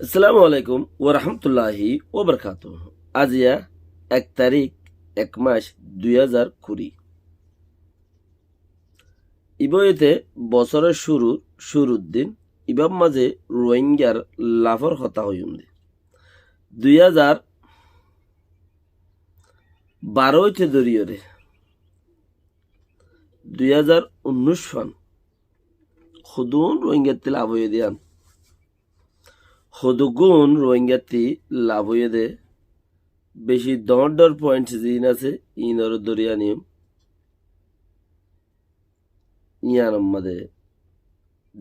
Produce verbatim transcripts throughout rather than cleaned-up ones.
Assalamu alaikum wa rahmatullahi wa barakatuhu. Aziya ek tarík, ek mac, dui házar kuri. Ibá óite bosóror cúrur, cúrur din, ibár mazé Ruáingar lafór hotá hoiyúm de. Dui házar baró óite dóriyoré dui házar unnúic fán hodún Ruáingattí laf óiye de yían. Hodún Ruáingattí laf óiye de, beci doóñr doóñr point ziín asé, iínoré dóri aníyum. Yíanor mazé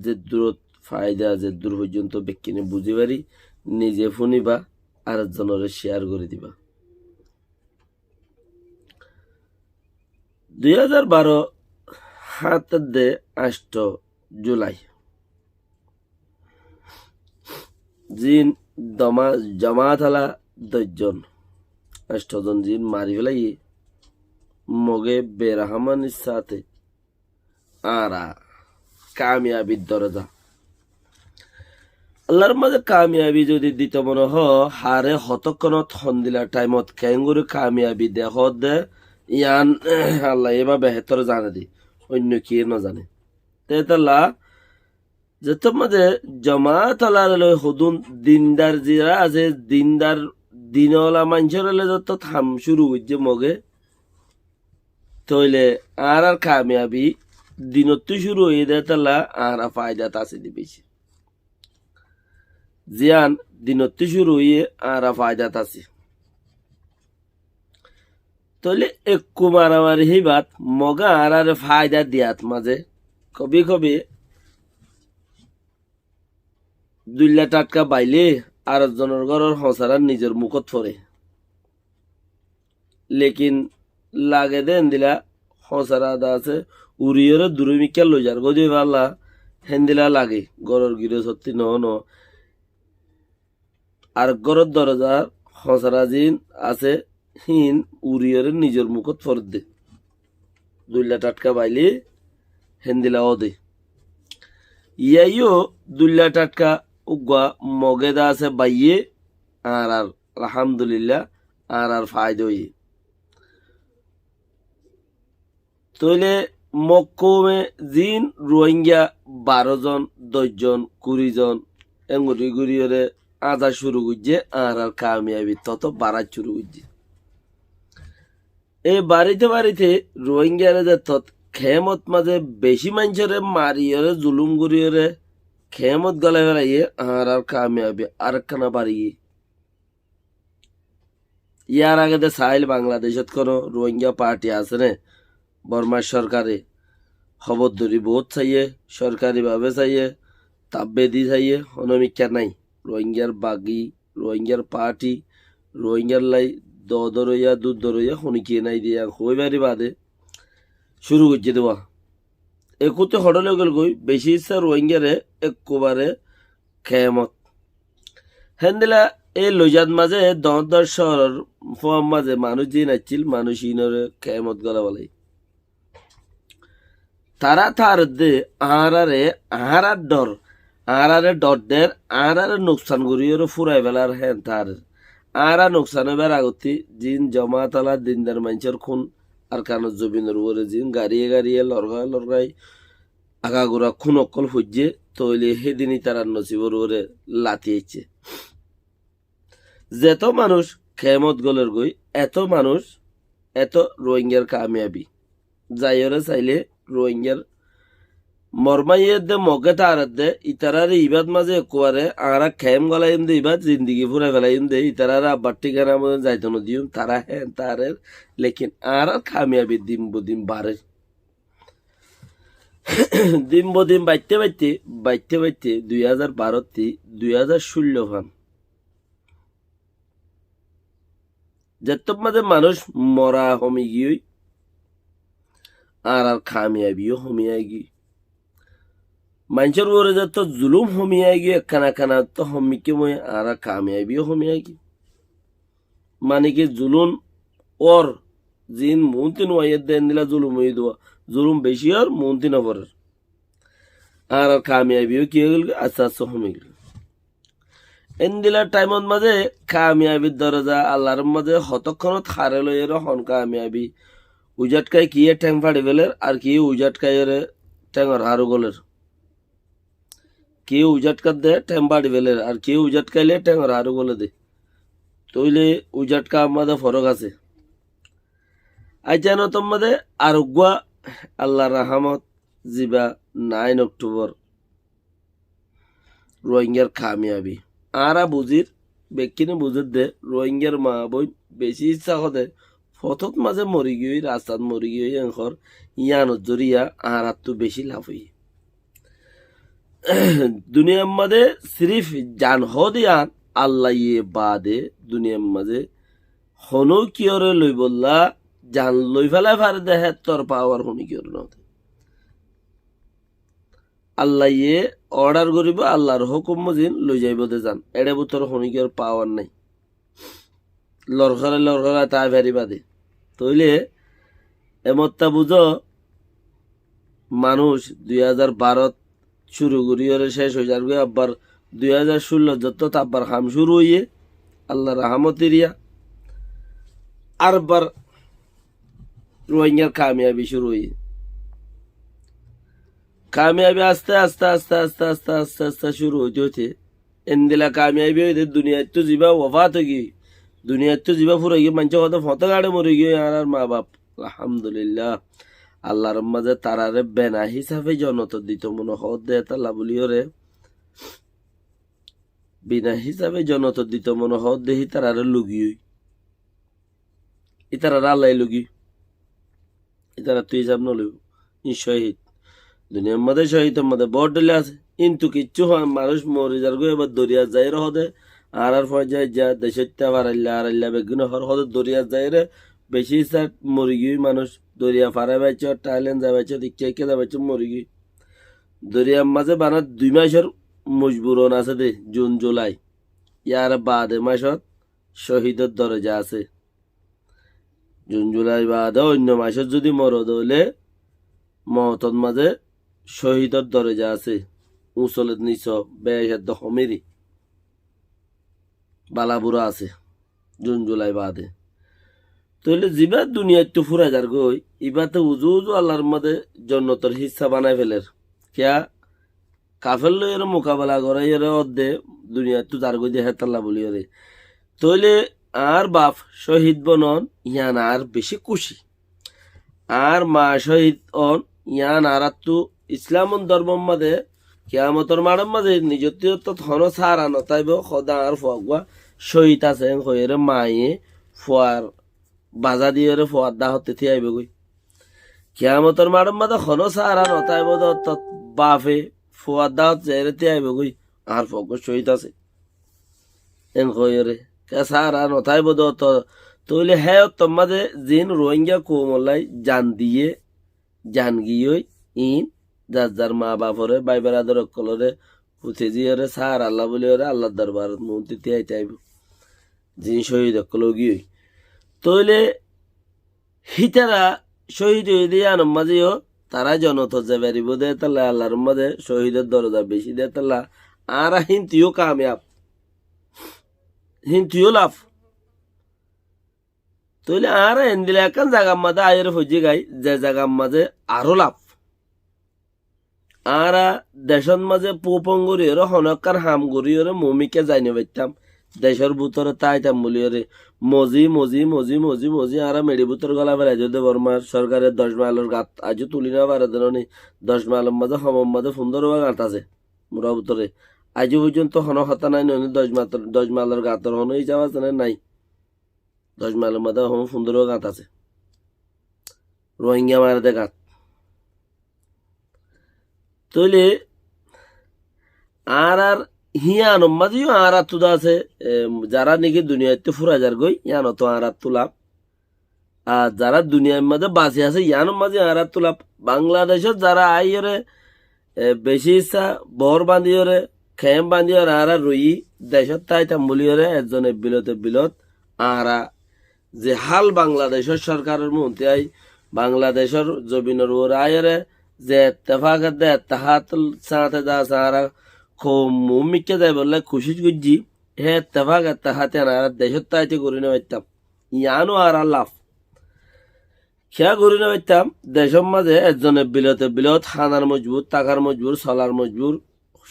zeddúrot faida, zeddúr foijjonto bekkúne buzí fari, nize fúniba, ar ekzonoré share gorí diba. Dui házar baró háñt de añctho Julai. Ziín doma-, jomaat ala doc zon, añctho zon ziín mari félaiye, Moge berahámanir sáte añára kamiyabir doroza. Allar mazé kamiyabi zodi dito mone hoó, hare hotókkonot hondila thaimot keéngorí kamiyabi dehó de, yían Allaye ibá behétor zane de, oinno kiyé nozané. Te étalla zettót mazé jomaat alaré loi hodún dindar zira asé, dindar dinola maincóre loi zettót ham cúru goijjé Moge, tóile añárar kamiyabi dinottú cúru óiye de étalla añára faidat así de beci. Ziyán dinottú cúru óiye añára faidat así. Tóile ekku maramari híbat Moge añáráre faida diyat mazé kobi kobi duilla thatka baile ar ekzonor góror hoñsara nizor mukót fore. Lekin lage de héndila hoñsara de asé, uriyóre durómikká loizar gói de falla, héndila lage, góror girosótti noó noó. Ar góror dorozar hoñsara ziín asé, híin uriyóre nizor mukót foredde. Duilla thatka baile héndila óde. Yíaiyó duilla thatka uggúa Moge de asé baiye, añárar alhamdulillah, añárar faida óiye. Tóile Mog koume ziín Ruáinga baró zon, doc zon, kuri zon, éngorí goríyoré aza cúru goijjé, añárar kamiyabi totó barát cúru goijjé. E baríte baríte Ruáingaré zettót keémot mazé beci maincóre mariyoré, zulúm goríyoré keémot gólai félaiye, añárar kamiyabi arekkána barigiyé. Yar age de saáil Bangladecót hono Ruáinga parti asé né, Bormar córkare hóbor dóri boóut saiyé, córkari babe saiyé, tabbe di saiyé, hono mikká nái. Ruáingar bagi, Ruáingar parti, Ruáingar lai dodoroiya, dudoroiya, honikiyé nái de yían hoói bari bade cúru goijjé de wá. Ekkúti hoçé loi gel goi, beci issá Ruáingaré ekkubare keémot. Héndila e loizat mazé doóñr doóñr cóoror fúañ mazé manúic ziín aiccíl, manúic iínoré keémot gólai félaiye. Tará taredde añáráre, añárár dhor, añáráre dhor der, añáráre nuksan goríyoré fúrai félar héen tarer. Añára nuksan óibar agottí ziín jomaat ala dindar maincór kún Arkanor zobinor uore ziín garíye garíye lorgái lorgái agagura kún ókkol foijjé, tóile hédin ítarar nosibor uore lati aiccé. Zeto manúic keémot góler goi, eto manúic, eto Ruáingar kamiyabi. Zaiyoré sailé Ruáingar mormáiye de Mogé taredde, itaráre ibát mazé ekkubare añára keém golaiyum de, ibát zindigi fúrai felaiyum de, itaráre abbar thíkana mozin zaito nodiyum, tará héen tarer, lekin añárár kamiyabi din bodin barer. Din bodin baitté baitté, baitté baitté dui házar barótti dui házar cúllo fán. Zettót mazé manúic mora homi giyói, añárár kamiyabiyó homi aigiyói. Maincór uore zettót zulúm homi aigiyói, ekkán ekkán zettót hommikká moi, añárár kamiyabiyó homi aigiyói. Mani ki zulúm ór, ziín muúnti nuaiyér de endila zulúm óiye de wá, zulúm beci ór, muúnti noforér. Añárár kamiyabiyó ki óigil goi, aste aste homi gil goi. Endila thaimot mazé kamiyabir doroza Allar mazé hotókkonót haré loiyóre hon kamiyabi. Ujáthkai kiyé théng façi féler, ar kiyé ujáthkaiyóre théngor haru golér. Kiyé ujáthkadde théng façi féler, ar kiyé ujáthkaile théngor haru golé de. Tóile ujáthka mazé forók asé. Aijja noton mazé ar uggúa Allar rahámot ziba nain Okthobor. Ruáingar kamiyabi. Añára buzír, bekkíne buzér de, Ruáingar maa bóin beci issá hoó de, fotót mazé mori giyói, rastat mori giyói, en hoór, yíanor zoriya añárattú beci laf óiye. Duniyar mazé sirif jan hoó de yían, Allaye baade duniyar mazé honókiyóre loibolla jan loi félai fare de, héttor pawar honókiyóre no de. Allaye ordar goríbou, Allar hókum mozin loi zaibou de jan. Éçe bútore honókiyór pawar nái. Lorkórai lorkórai tái faribá de. Tóile emottá buzó, manúic dui házar barót cúru goríyóre céc ói zargói, abbar dui házar cúllot zottót abbar ham cúru óiye, Allar rahámot eriya, ar abbar Ruáingar kamiyabi cúru óiye. Kamiyabi aste aste aste aste aste aste aste cúru óite óite endila kamiyabi óiye de duniyaittú zibá wafat ói giyói, duniyaittú zibá fúrai giyói, maincé hoó de foté gaçe mori giyói añárar maa baf. Alhamdulillah. Allar mazé tarare bena hísafe jonotot dito mone hoó de, hétalla buliyóre bena hísafe jonotot dito mone hoó de, hítarare lugiyói. Ítararé Allaye lugi. Ítarattú hísab no loibó. Ín cóhid. Duniyar mazé cóhidor mazé boóut dhoilla asé. Kintu kiccú hoó, manúic mori zargói, ebar doriyat zaiyóre hoó de, añárar fuain zaiyóre decóitta farailla, arailla beggúne hoór hoó de doriyat zaiyóre, beci issá mori giyói manúic, doriya farai baiccót, Thailand zai baiccót, ikká ikká zai baiccót, mori giyói. Doriyar mazé bana dui macór mojburon asé de, Jun, Julai. Yar baade macót cóhidor doroja asé. Jun, Julai baade oinno macót zodi moro de óile, mootot mazé cóhidor doroja asé. Uñsolot niso, bec edde homéri. Bala bura asé. Jun, Julai baade. Tóile zibá duniyaittú fúrai zargói, ibáte uzu uzu Allar mazé jonnotor híssa banai féler. Kiyá? Kafér loiyóre mukabela goráiyóre ódde duniyaittú zargói de hétalla buliyóre. Tóile añár baf cóhid bonon, yían añár bicí kúci. Añár maa cóhid on, yían añárattú Islam dormor mazé, kiyamotor maçor mazé nizottú ottót honó sára no táibo, hoó de añár fua uggúa cóhid asé, en hoiyóre maaye fuar bazá diyóre fuar dháhotte tíaibógoi. Kiyamotor maçor mazé honó sára no táibo de ottót bafe fuar dháhot zaiyóre tíaibógoi, añár fua uggúa cóhid asé. En hoiyóre, ke sára no táibo de ottót, tóile hé ottór mazé ziín Ruáinga koumollái jan diyé, jan giyói, iín zar zar maa baforé, bái beradar ókkolóre, fute ziyóre, sára Allah buliyóre, Allar dorbarot muúntu tíai táibo. Ziín cóhid ókkol ógiyói. Tóile hítara cóhid óiye de yíanor mazé yó tará jonotot zai faribó de hétalla, Allar mazé cóhidor doroja bicí de hétalla, añára híntu yó kamiyab, híntu yó laf. Tóile añára endila ekkán zagar mazé aiyóre foijjí gái, ze zagar mazé aró laf. Añára decót mazé fúfong goríyoré, honó ekkán ham goríyoré, muúmikká zai no faittám. Decór bútore táitam bulíyoré, mozi, mozi, mozi, mozi, mozi, añára meçi bútore gólai félai diyé de Bormar sorkare doc mailor gat aijjó tuli no fare de noní. Doc mailor mazé, homor mazé fundórowa gat asé, mura bútore. Aijjó foijjonto honó hotá nái noní, doc mailor, doc mailor gator honó hísab asé né nái? Doc mailor mazé hom fundóro gat asé. Ruáinga mare de gat. Tóile añárar híyanor mazé yó añárattú de asé, e, zará niki duniyaittú fúrai zargói, híyanottú añárattú laf. Ar zará duniyair mazé basi asé, híyanor mazé añárattú laf. Bangladecót zará aiyóre, e, bicí issá boór bañdíyoré, kemp bañdíyoré añára roiyí, decót táitam bulíyoré, ezzon ebbilot ebbilot, añára ze hál Bangladecór sorkaror muúntu aái, Bangladecór zobinor uore aiyóre, ze ettefak edde ettehad sáñte de asé, añára koum muúmikká zaibolla kucíc goijjí, Hé ettefak ettehad yián añára decót táite gorí no faittám. Yiáno añárar laf. Kiyá gorí no faittám? Decór mazé ezzone bilote bilot hánar mojbur, tákar mojbur, solar mojbur,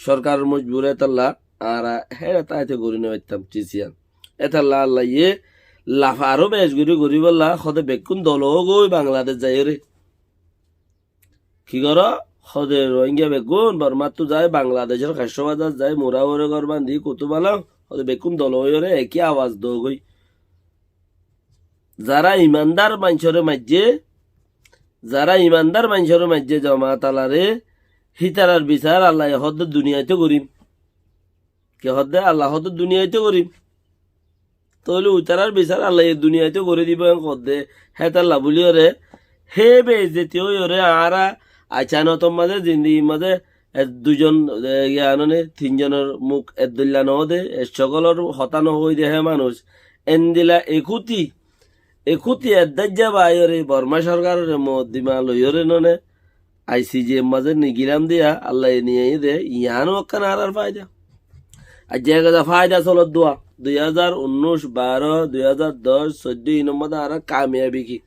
sorkaror mojbur, étalla añára héçe táite gorí no faittám ciz yián. Étalla Allaye laf aró bec gorí goríbolla hóde bekkún dolo ógoi Bangladec zaiyóre. Ki goró? Hóde Rohingya beggún Bormáttu zai, Bangladecór Kaccabazar zai, Murabore gór bandi, Kutubalam, hóde bekkún dolo óiyore ekí awaz dogói. Zará imandar maincóre maijjé, zará imandar maincóre maijjé, jomaat alaré, hítarar bisar Allaye hóde duniyait gorim. Ki hóde? Alla hóde duniyait gorim. Tóile uitarár bisar Allaye duniyait gorí dibo en hóde. Hétalla búliyore, hé beizzoti óiyore añára acanotor mazé, zindigir mazé, e, duizon, e, yián ne, tin zonor muk ek dóilla no de, e, sókolor hotá no hoóide hé manúic. Endilla ekúti, ekúti eddáijja baiyore Bormá sorkarore moddima loiyore none, ICJ mazé nigilam diya, Allaye niyaiyé de, yiáno ekkán añárar faida. Aijja ek eza faida solodduwa, dui házar unnúic, baró, dui házar doc, soiddó, inor mazé añárar kamiyabi ki?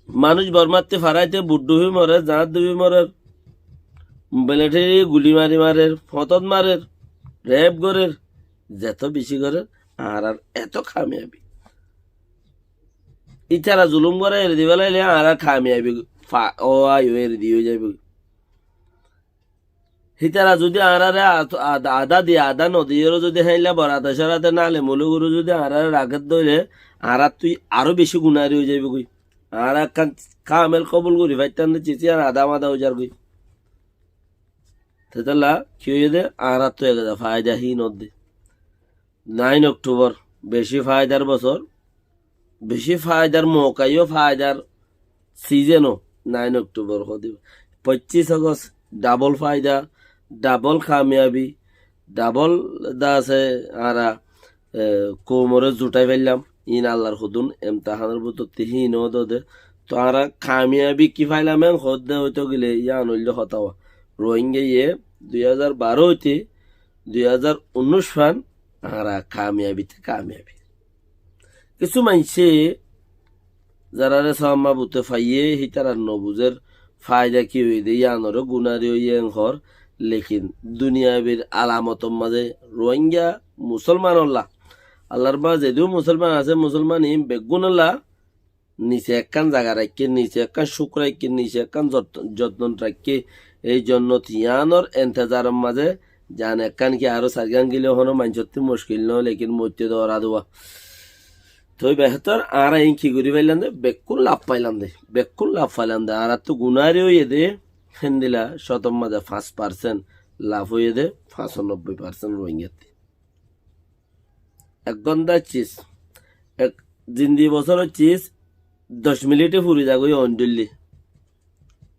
Manúic Bormátti faráite buth dhubi morer, zañt dhubi morer, militeri guli mari marer, fotót marer, rep gorer, zeto beci gorer, añárar eto kamiyabi. Ítara zulum gorá eri diba laile añára kamiyabi fa-, ó ayo eri di ói zaibo. Hítara zudi añárare at-, ad-, adá di, adá no diyóre zudi héilla bor adá córate nale mulu gori zudi añárare raket dóile, añárattú aró beci gunari ói zaibo goi. Añára ekkán kamel kobul gori faittam de, cici ar adá madá ói zar goi. Tetalla ki óiye de, añárattú ek eza faida híin ódde. Nain Októbor, beci faidar bosór, beci faidar mouka yó, faidar sizen ó, nain Októbor hóde. Foccíc Ogost, dabol faida, dabol kamiyabi, dabol dase añára, e, koumoré zuthái faillam. Iín Allar hodún emtahánor bútotti híin ó dode. Toó añára kamiyabi ki failam en hoódde óito gile yián óilde hotá. Rohingyaye dui házar baró óite dui házar unnúic fán añára kamiyabitte kamiyabi. Kissú maincé zarare sóab mabute faiyé hítarar no buzér faida ki óiye de yiánoré gunari óiye en hoór, lekin duniyabir alamotor mazé Rohingya musólmanolla, Allar mazé zedún musólman asé, musólman iín beggúnolla nise ekkán zaga raikké, nise ekkán cúk raikké, nise ekkán zot-, zotnon raikké. Ei zonnot yiánor entezaror mazé zan ekkán ki aró sairgán gile honó maincótti muckil no, lekin moitte de ora duwa. Toi behétor añára iín ki gorí faillam de, bekkún laf faillam de, bekkún laf faillam de. Añárattú gunari óiye de, héndilla cótor mazé fañs parsent laf óiye de, fañsanobboi parsent Rohingyattú. Ek gonda cis, ek zindi bosór cis doc minite furi zagói oin dóille.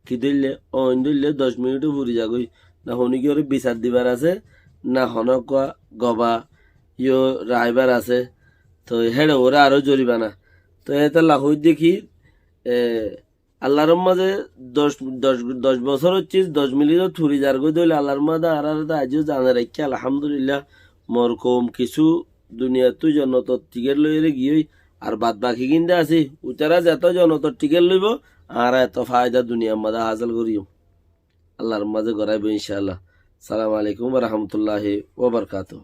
Ki dóille? Oin dóille doc minite furi zagói. Na honó ki ore bisar dibar asé, na honó kua goba yó raibar asé. Toi héçe ore aró zoribana. Toi hétolla hoóidde ki, e, Allar mazé doc, doc, doc bosór óiccé, doc minit furi zargói dóile Allar mazé añáráre aijjó zane raikké, alhamdulillah, mor koum kissú duniyattú jonnotor tikét loiyóre giyói, ar bad baki gín de así, uitará zeto jonnotor tikét loibó, añára eto faida duniyar mazé hásil goijjum. Allar mazé goráibo, incaallah. Assalamu alaikum wa rahmatullahi wa barakatuhu.